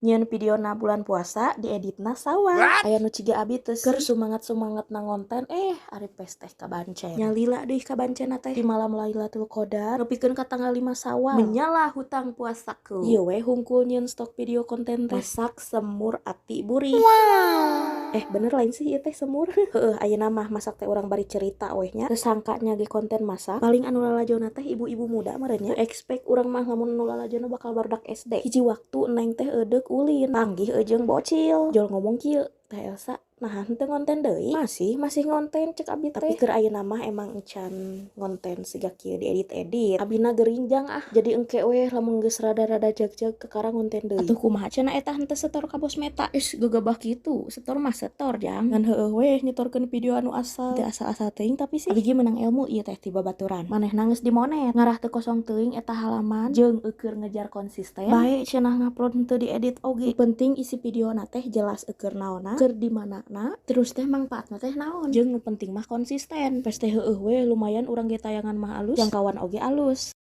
Nyieun videona bulan puasa, dieditna Sawal. Aya nu ciga abi teu sih? Keur sumangat-sumangatna ngonten, eh, ari pes teh kabancen. Nyalila deui kabancenna teh di malam Lailatul Qadar nepikeun ka tanggal 5 Sawal. Menyala hutang puasaku. Ieu we hungkul nyieun stok video konten teh. Masak semur ati burih. Eh, bener lain sih ieu teh semur? Heueuh, ayeuna mah masak teh urang bari cerita weh nya. Teu sangka nya ge konten masak paling anu lalajona teh ibu-ibu muda meureun nya. Teu expect urang mah lamun anu lalajona bakal barudak SD. Hiji waktu neng teh eudek ulin, panggih jeung bocil. Jol ngomong kieu, "Teh Elsa, naha henteu ngonten deui?" "Masih, masih ngonten," cek abi teh. Tapi keur ayeuna mah emang encan ngonten siga kieu diedit-edit. Abina gering, Jang, ah. Jadi engke weh lamun geus rada-rada jag-jag kakara ngonten deui. Atuh kumaha cenah eta henteu setor ka bos Meta? Is gegabah kitu, setor mah setor, Jang. Ngan heueuh weh nyetorkeun video anu asal. Teu asal-asal teuing tapi sih. Abi ge meunang ilmu ieu teh ti babaturan. Manehna geus dimonet, ngarah teu kosong teuing eta halaman jeung eukeur ngejar konsisten. Bae cenah ngupload henteu diedit oge. Nu penting isi videona teh jelas eukeur naonna, keur di mana, terus teh mangpaatna teh naon. Jeung nu penting mah konsisten. Pes teh heueuh we lumayan urang ge tayangan mah alus, jangkauan oge alus.